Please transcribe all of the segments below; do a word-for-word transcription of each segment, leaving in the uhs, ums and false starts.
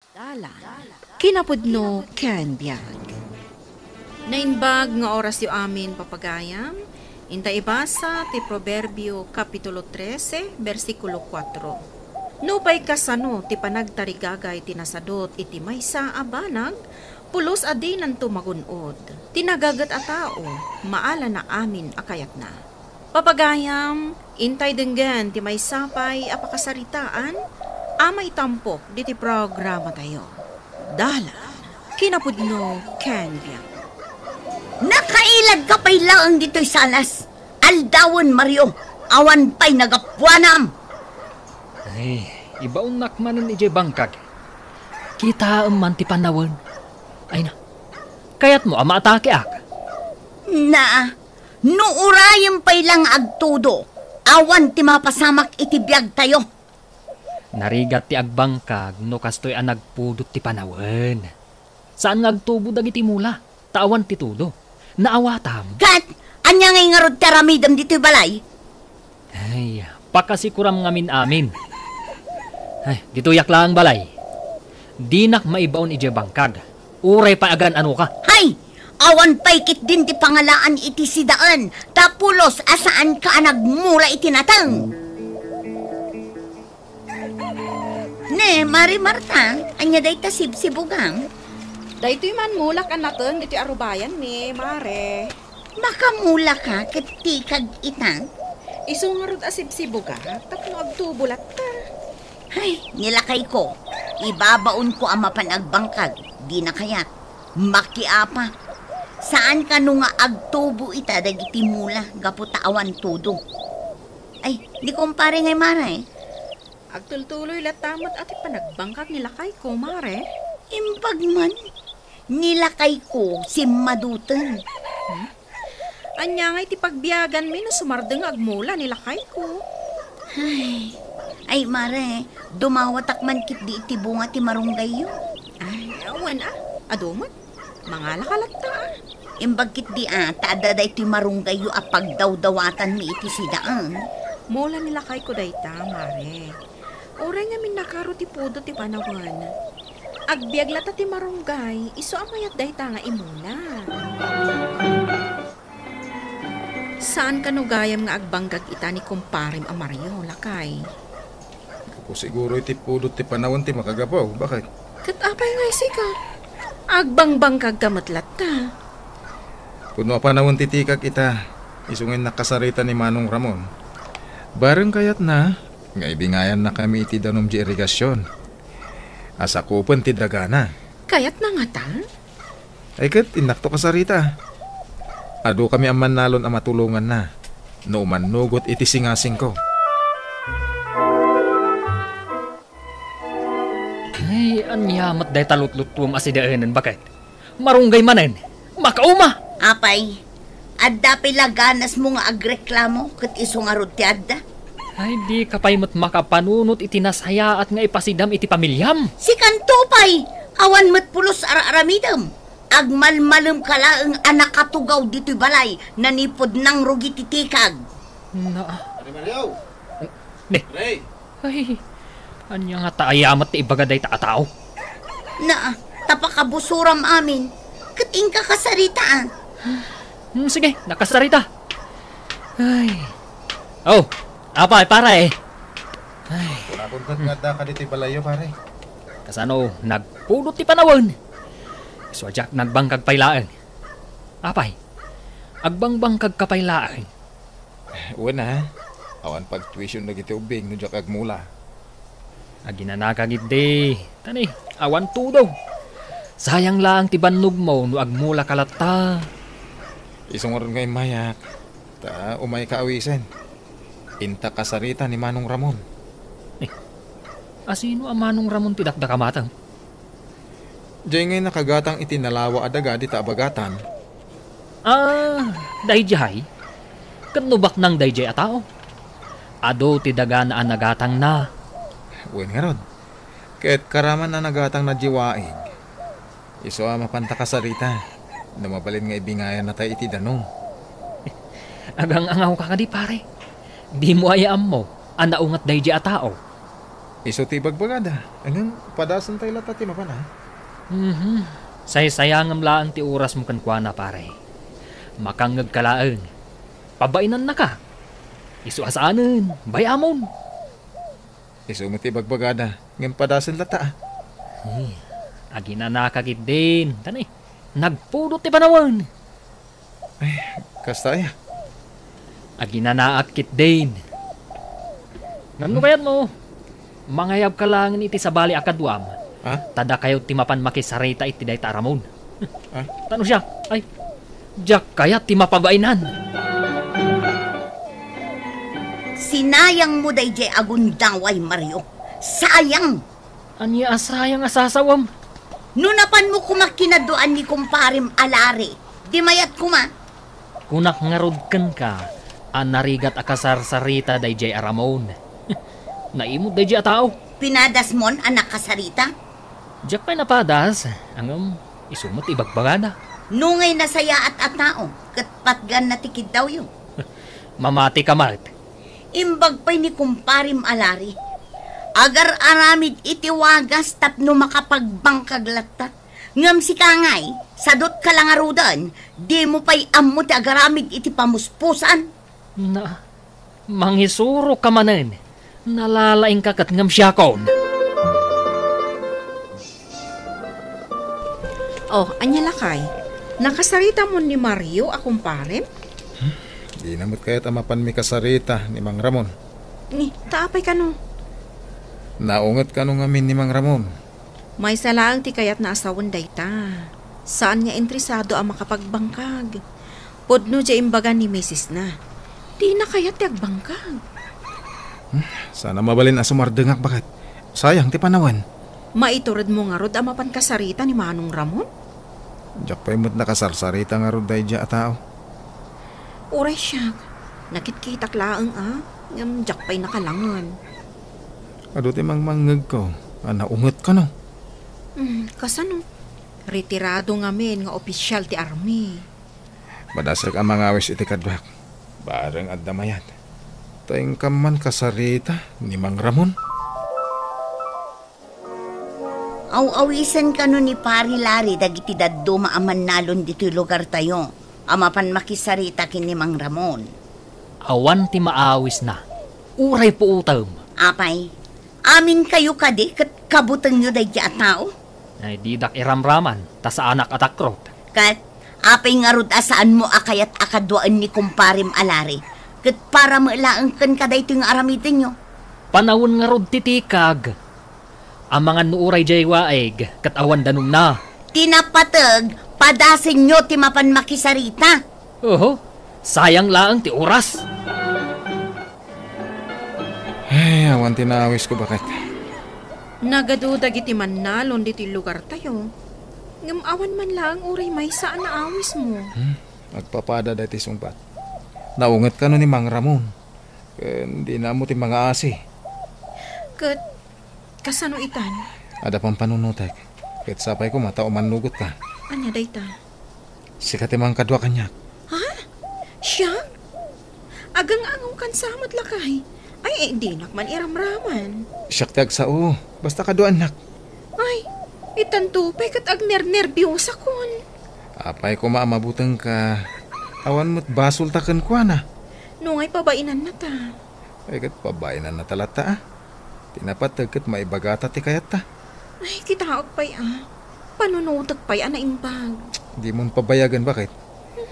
Dalan, kinapudno ken biag. Naimbag nga orasyo amin, papagayam. Inta ibasa ti Proverbio, Kapitulo trese, bersikulo kuatro. Nupay kasano ti panagtarigagay ti nasadut iti maysa a banag, pulos a dinanto magun-od. Ti nagaget a tao, maalana amin a kayatna. Papagayam, intay denggen ti maysa pay a pakasaritaan a maitampok diti programatayo. Dalan, kinapudno ken biag. Nakailadka pay laeng ditoy salas. Aldawen, Mario, awan pay nagapuanam. Ay, ibaonnak manen idiay bangkag. Kitaem man ti panawen. Ay na, kayatmo a maatakeak? Na, no urayem pay la nga agtudo, awan ti mapasamak iti biagtayo. Narigat ti agbangkag no kastoy a nagpudot ti panawen. Saan nga agtubo dagiti mula, ta awan ti tudo. Naawatam. Ket, ania ngay ngarud ti aramidem ditoy balay? Ay, pakasikuram ngamin amin. Ay, ditoyak laeng balay. Dinak maibaon idiay bangkag. Uray pay agan-anoka. Hay! Awan pay ketdin ti pangalaan iti sidaen, ta pulos a saanka a nagmula iti nateng. Ne, Mari Marta, ania dayta sibsibugam? Daytoy man mulak a nateng ditoy arubayanmi, Mare. Makamulaka ket tikag ita? Isu ngarud a sibsibugak tapno agtubo latta. Hay, ni lakayko, ibabaonko a mapan agbangkag, dina kayat. Makiapa. Saan kano nga agtubo ita dagiti mula gapu ta awan tudo? Ay, ni kumpare ngay, Mare. Agtultuloy latta met a ti panagbangkag ni lakayko, Mare. Imbag man, ni lakayko simmaduten. Hmm? Ania ngay ti pagbiaganmi no sumardeng nga agmula ni lakayko? Ay, ay, Mare, dumawatak man ketdi iti bunga ti marunggayyo. Ay, awan a, adu met. Mangalaka latta a. Imbag ketdi a, ta adda daytoy marunggayyo a pagdawdawatanmi iti sidaen. Mula ni lakayko dayta, Mare. Uray ngamin nakaro ti pudot ti panawen. Agbiag latta ti marunggay, isu a mayat dayta nga imula. Saan kano gayam nga agbangkag ita ni kumparem a Mario, lakay? Gapu siguro iti pudot ti panawen ti makagapu, baket? Ket apay nga isika? Agbangbangkagka met latta. Pudno a panawen ti tikak ita, isu nga innak kasarita ni Manong Ramon. Bareng kayatna nga ibingayannakami iti danum ti irigasion a sakupen ti dagana. Kayatna ngata? Ay ket, innakto kasarita. Adukami a mannalon a matulonganna no umannugot iti singasingko. Ay, ania met dayta lutluttuem a sidaenen, baket? Marunggay manen. Makauma! Apay, adda pay la ganasmo nga agreklamo ket isu ngarud ti adda? Ay, dika pay met makapanunot iti nasayaat nga ipasidam iti pamiliam. Sikanto pay, awan met pulos ar-aramidem. Agmalmalemka laeng a nakatugaw ditoy balay, nanipud nangrugi ti tikag. Na- Pare Mario! Ne. Pare! Ay, ania ngata aya met ti ibaga dayta a tao? Na, ta pakabusuram amin, ket inka kasarita a. Hmm, sige, nakasarita. Ay. Oh, apay, pare. Ay. Kunakon ket nga addaka ditoy balayyo, pare. Kasano, nagpudot ti panawen? Isu a diak nagbangkag pay laeng. Apay, agbangbangkagka pay laeng? Wen a, awan pagtuition dagiti ubbing no diak agmula. Aginanaka ketdi, ta ni, awan tudo. Sayang laeng ti bannogmo no agmulaka latta. Isu ngarud nga immayak, ta umayka awisen. Inta kasarita ni Manong Ramon. Eh, asino a Manong Ramon ti dakdakamatem? Diay ngay nakagatang iti nalawa a daga dita a bagatan. Ah, daydiay? Ket no baknang daydiay a tao? Adu ti dagana a nagatangna. Wen ngarud. Ket karaman a nagatangna diay waig. Isu a mapanta kasarita, no mabalin nga ibingayannatay iti danum. Agang-angawka kadi, pare? Dimo aya ammo a naungat daydiay a tao? Isu ti ibagbagada. Ngem padasentayo latta ti mapan, a? Mhm. Saysayangem laeng ti orasmo kenkuana, pare. Makangngegka laeng. Pabainannaka. Isu a saanen, bay-amon. Isu met ti ibagbagada, ngem padasen latta, a. Eh, aginanaka ketdin. Tani, nagpudot ti panawen. Ay, kasta aya. Aginanaak ketdin. Ngem no kayatmo, mangayabka laengen iti sabali a kaduam. Ha? Ta dakayo ti mapan makisarita iti dayta a Ramon. Ha? Tano siak, ay, diak kayat ti mapabainan. Sinayangmo daydiay a gundaway, Mario. Sayang! Ania a sayang a sasawem? No napanmo koma kinaduaan ni kumparem a Larry, di mayat koma. Kunak ngarud kenka a narigat a kasarsarita daydiay a Ramon. Naimut daydiay a tao. Pinadasmon a nakasarita? Diak pay napadas, ngem isu met ibagbagada. Nungay nasayaat a tao, ket patganna ti kiddawyo. Mamatika met. Imbag pay ni kumparem a Larry. Agar-aramid iti wagas tapno makapagbangkag latta. Ngem sika ngay, sadutka la ngaruden, dimo pay ammo ti agaramid iti pamuspusan. Na, mangisuroka manen. Nalalaingka ket ngem siakon. Oh, ania lakay? Nakasaritamon ni Mario a kumparem? Dina met kayat a mapan mikasarita ni Mang Ramon. Ni, ta apay kano? Naunget kano ngamin ni Mang Ramon? Maysa laeng ti kayatna a sawen dayta. Saan nga interesado a makapagbangkag. Pudno diay imbaga ni misisna. Dina kayat ti agbangkag. Hmm, saan a mabalin a sumardengak, baket. Sayang ti panawen. Maituredmo ngarud a mapan kasarita ni Manong Ramon? Diak pay met nakasarsarita ngarud daydiay a tao. Uray siak, nakitkitak laeng a, ngem diak pay nakalangen. Adu ti mangmangngegko a naunget kano. Hmm, kasano? Retirado ngamin nga opisyal ti army. Madasek a mangawis iti kaduak. Bareng adda mayat. Ta inkam man kasarita ni Mang Ramon. Aw-awisen kano ni Pari Larry dagiti dadduma a mannalon ditoy lugartayo a mapan makisarita ken ni Mang Ramon. Awan ti maawisna. Uray puotem. Apay, aminkayo kadi ket kabutengyo daydiay a tao? Ay, didak iramraman, ta saanak a takrot. Ket apay ngarud a saanmo a kayat a kaduaen ni kumparem a Larry, ket para met laeng kenka daytoy nga aramidenyo? Panawen ngarud ti tikag. Amangan no uray diay waig ket awan danumna. Ti napateg, padasenyo ti mapan makisarita. Oho, sayang laeng ti oras. Ay, awan ti naawisko, baket. Nagadu dagiti mannalon ditoy lugartayo. Ngem awan man laeng uray maysa a naawismo. Hmm, agpapada daytoy sungbat. Naunget kano ni Mang Ramon. Ken dina ammo ti mangaasi. Ket kasano itan? Adda pampanunotek. Ket sapay koma ta umannugotka. Ania dayta? Sika ti mangkadua kaniak. Ha? Siak? Agang-angawkan sa met lakay. Ay, eh, dinak man iramraman. Siak ti agsao. Basta kaduaennak. Ay, itanto pay ket agnernerbiosakon. Apay koma a mabutengka. Awan met basolta kenkuana. Nungay pabainannata. Ay, ket pabainannata latta, a. Ti napateg ket maibagata ti kayatta. Ay, kitaek pay, a. Panunotek pay a naimbag. Dimon pabayagen, baket.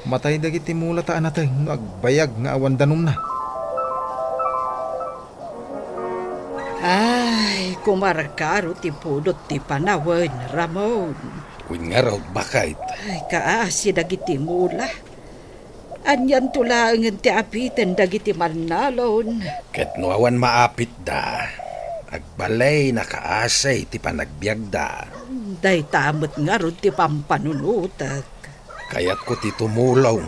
Matay dagiti mulata a nateng no agbayag nga awan danumna. Ay, kumarkaro ti pudot ti panawen, Ramon. Wen ngarud, baket. Ay, kaasi dagiti mula. Anianto laengen ti apiten dagiti mannalon? Ket no awan maapitda, agbalay nakaasay ti panagbiagda. Dayta met ngarud ti pampanunotek. Kayatko ti tumulong,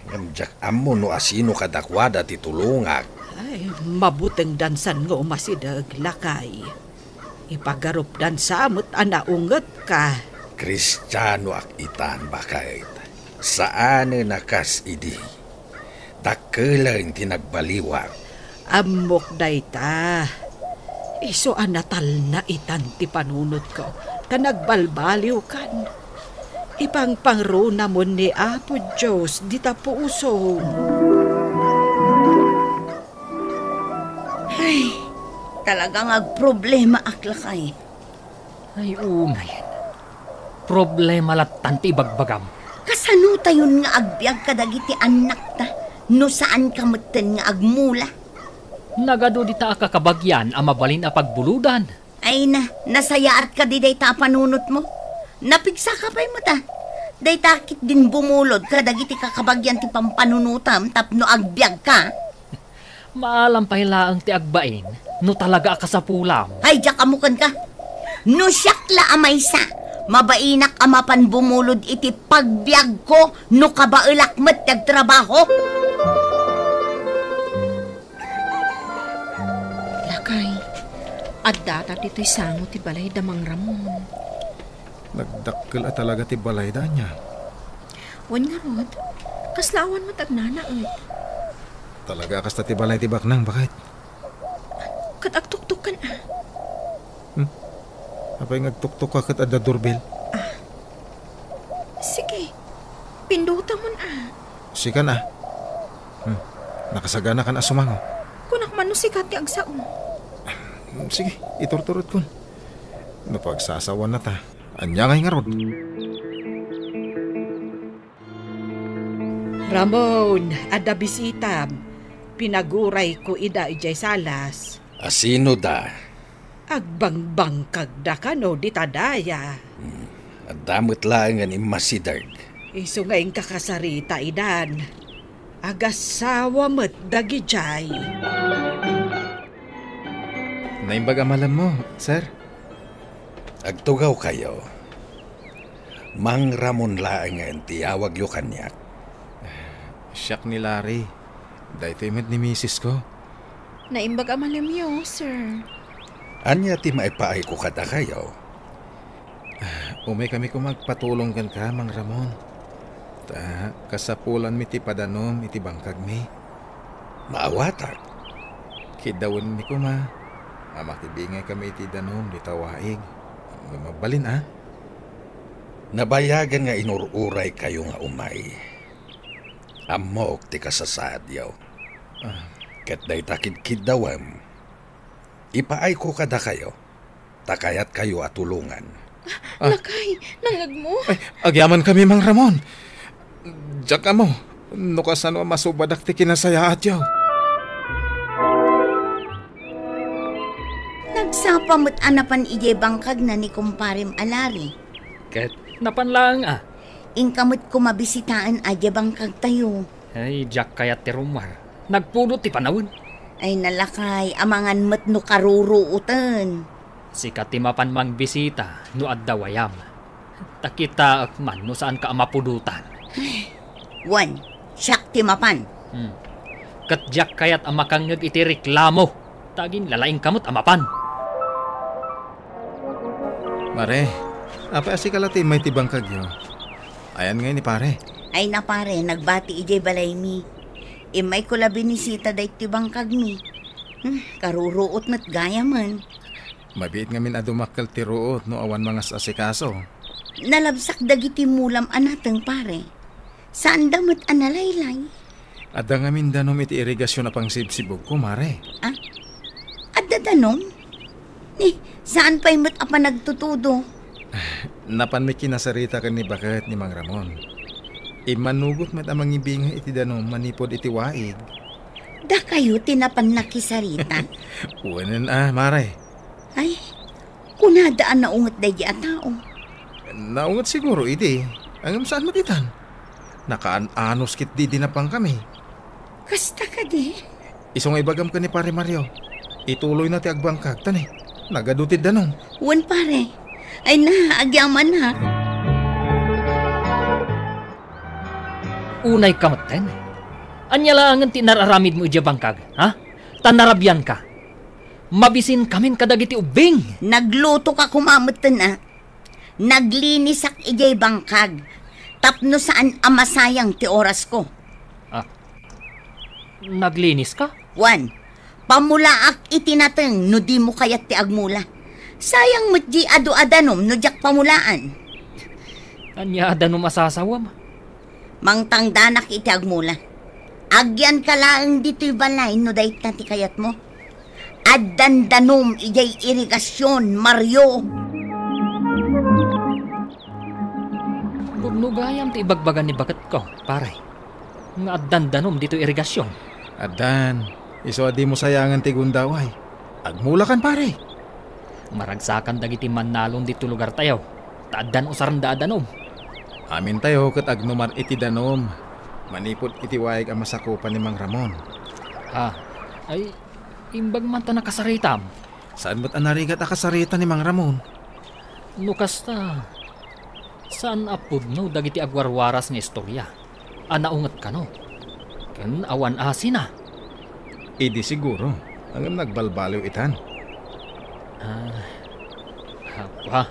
ngem diak ammo no asino kadakuada ti tulongak. Ay, mabutengdan san nga umasideg, lakay. Ipagarupdan sa met a naungetka. Kristianoak itan, baket. Saanen a kas idi. Dakkelen ti nagbaliwak. Ammok dayta. Isu a natalna itan ti panunotko, ta nagbalbaliwkan. Ipangpangrunamon ni Apo Dios dita pusom. Ay, talaga nga agproblemaak, lakay. Ay, unayen. Problema lattan ti ibagbagam. Kasano tayon nga agbiag kadagiti annakta no saanka metten nga agmula? Nagadu dita a kakabagian a mabalin a pagbulodan. Ay na, nasayaatka di dayta a panunotmo. Napigsaka pay met a. Dayta ketdin bumulod kadagiti kakabagian ti pampanunotam tapno agbiagka. Maalam pay laeng ti agbain no talaga a kasapulam. Ay, diak ammo kenka. No siak la a maysa, mabainak a mapan bumulod iti pagbiagko no kabaelak met ti agtrabaho. Lakay, addata ditoy sango ti balay da Mang Ramon. Nagdakkel a talaga ti balay da, ania? Wen ngarud, kasla awan met agnanaet. Talaga a kasta ti balay ti baknang, baket. Ket agtuktok kan a. Hmm? Apay nga agtuktok ka ket adda doorbell? Ah. Sige. Pindutamon a. Sikan a. Hmm. Nakasagana kan a sumango. Kunak man no sika ti agsao. Hmm, sige, iturturotkon. No pagsasawana ta, ania ngay ngarud? Ramon, adda bisitam. Pinagurayko ida idiay salas. A sino da? Agbangbangkagda kano dita daya. Hmm, adda met laengen immasideg. Isu nga inkakasarita idan. Agasawa met dagidiay. Naimbag a malemmo, sir. Agtugawkayo. Mang Ramon laengen ti yawagyo kaniak. Siak ni Larry. Daytoy met ni misisko. Naimbag a malemyo, sir. Ania ti maipaayko kadakayo? Umaykami koma agpatulong kenka, Mang Ramon. Ta kasapulanmi ti padanom iti bangkagmi. Maawatak. Kiddawenmi koma a makibingaykami iti danom dita waig. Ngem agbalin a. Nabayagen nga inur-uraykayo nga umay. Ammok ti kasasaadyo. Ah. Ket dayta kidkiddawem, ipaayko kadakayo, ta kayatkayo a tulongan. Ah. Lakay, nangngegmo? Ay, agyamankami, Mang Ramon. Diak ammo no kasano a masubadak ti kinasayaatyo. Nagsapa met a napan idiay bangkagna ni kumparem a Larry. Ket napan laeng a. Inka met koma bisitaen a diay bangkagtayo. Ay, diak kayat ti rummuar. Nagpudot ti panawen. Ay, nalakay, amangan met no karuruoten. Sika ti mapan mangbisita no adda wayam. Ta kitaek man no saanka a mapudotan. Wen, siak ti mapan. Hmm. Ket diak kayat a makangngeg iti reklamo. Ta aginlalaingka met a mapan. Mare, apay a sika la ti immay ti bangkagyo? Ayan ngay ni pare? Ay na pare, nagbati idiay balaymi. Immayko la binisita daytoy bangkagmi. Hmm, karuruot met gayamen. Mabiit ngamin a dumakkel ti ruot no awan mangas-asikaso. Nalabsak dagiti mulam a nateng, pare. Saanda met a nalaylay. Adda ngamin danom iti irigasion a pangsibsibugko, mare. Ah? Adda danom? Ni, saan pay met a panagtutudo? Napanmi kinasarita ken ni baket ni Mang Ramon. Immanugot met a mangibingay iti danom manipud iti waig. Dakayo ti napan nakisarita? Wenen a, mare. Ay, kunada a naunget daydi a tao. Naunget siguro idi, ngem saan met itan. Nakaan-anos ketdi idi napangkami. Kasta kadi? Isu nga ibagam ken ni Pare Mario. Ituloyna ti agbangkag, ta ni, nagadu ti danom. Wen, pare. Ay na, agyamanak. Unayka metten? Ania laengen ti inar-aramidmo idiay bangkag, ha? Ta narabianka. Mabisinkamin kadagiti ubbing. Naglutoka koma metten a. Naglinisak idiay bangkag tapno saan a masayang ti orasko. Ah, nagliniska? Wen, Pamulaak iti nateng no dimo kayat ti agmula. Sayang met di adu a danom no diak pamulaan. Ania a danom a sasawem? Mangtangdanak iti agmula. Agyanka laeng ditoy balay no dayta ti kayatmo. Addan danom idiay irigasion, Mario. Pudno gayam ti ibagbaga ni baketko, pare, nga addan danom ditoy irigasion. Addan, isu a dimo sayangen ti gundaway. Agmulakan, pare. Maragsakan dagiti mannalon ditoy lugartayo, ta addan usarenda a danom. Amintayo ket agnumar iti danom manipud iti waig a masakupan ni Mang Ramon. Ah, ay, imbag man ta nakasaritam. Saan met a narigat a kasarita ni Mang Ramon? No kasta, saan a pudno dagiti agwarwaras nga istorya a naunget kano, ken awan asina. Idi siguro, ngem nagbalbaliw itan. Ah, apa?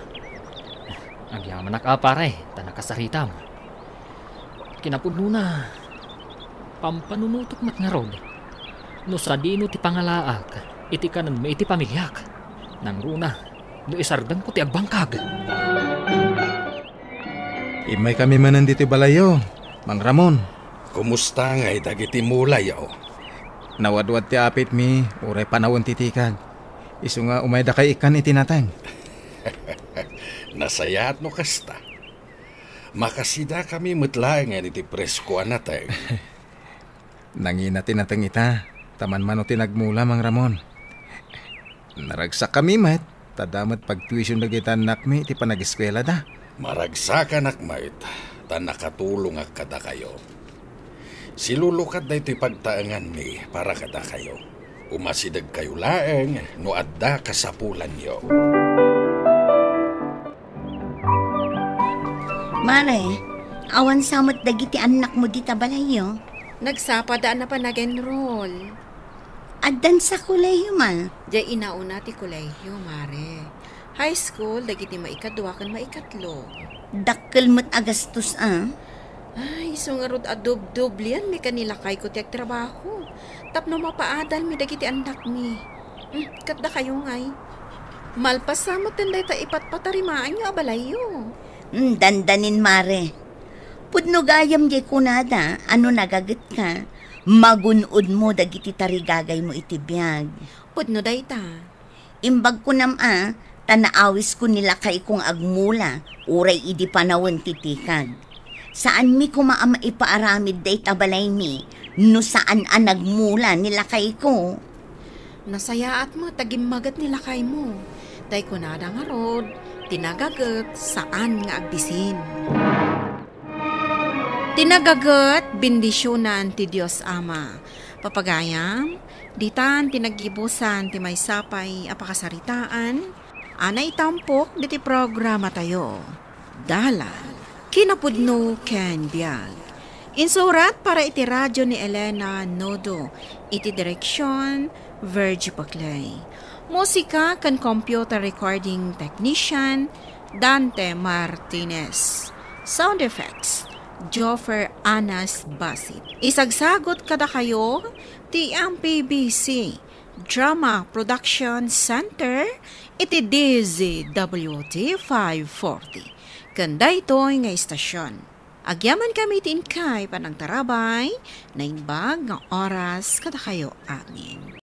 Agyamanak a, pare, ta nakasaritam. Kinapudnona, pampanunotek met ngarud no sadino ti pangalaak iti kanenmi iti pamiliak. Nangruna, no isardengko ti agbangkag. Immaykami manen ditoy balayyo, Mang Ramon. Kumusta ngay dagiti mulayo? Nawadwad ti apitmi, uray panawen ti tikag. Isu nga umaydakay ikkan iti nateng. Nasayaat no kasta. Makasidakami met laengen iti presko a nateng. Nangina ti nateng ita, ta manmano ti nagmula, Mang Ramon. Naragsakami met, ta adda met pagtuition dagiti annakmi iti panageskuelada. Maragsakanak met, ta nakatulongak kadakayo. Silulukat daytoy pagtaenganmi para kadakayo. Umasidegkayo laeng no adda kasapulanyo. Mare, awan sa met dagiti annakmo dita balayyo? Nagsapada a napan nag-enroll. Addan sa kolehiyo man? Diay inauna ti kolehiyo, Mare. High school dagiti maikadua ken maikatlo. Dakkel met a gastos, a? Ay, isu ngarud a dubdoblianmi ken ni lakayko ti agtrabaho tapno mapaadalmi dagiti annakmi. Hmm, ket dakayo ngay? Malpas sa met dayta ipatpatarimaanyo a balayyo. Hmm, dandanin, Mare. Pudno gayam diay kunada a no nagagetka, magun-odmo dagiti tarigagaymo iti biag. Pudno dayta. Imbag kunam a, ta naawisko ni lakayko nga agmula, uray idi panawen ti tikag. Saanmi koma a maipaaramid dayta balaymi, no saan a nagmula ni lakayko. Nasayaat met ta gimmaget ni lakaymo. Tay kunada ngarud, ti nagaget, saan nga agbisin. Ti nagaget, bendisionan ti Dios Ama. Papagayam, ditan ti naggibusan ti maysa pay a pakasaritaan a naitampok diti programatayo. Dalan, kinapudno ken biag. Insurat para iti radio ni Elena Nodo, iti direksion, Virgie Paclay. Musika ken computer recording technician, Dante Martinez. Sound effects, Joffer Anas Basit. Isagsagut kadakayo ti M P B C Drama Production Center iti D Z W T five forty. Ken daytoy nga istasion. Agyamankami ti inkay panangtarabay, naimbag nga oras kadakayo amin.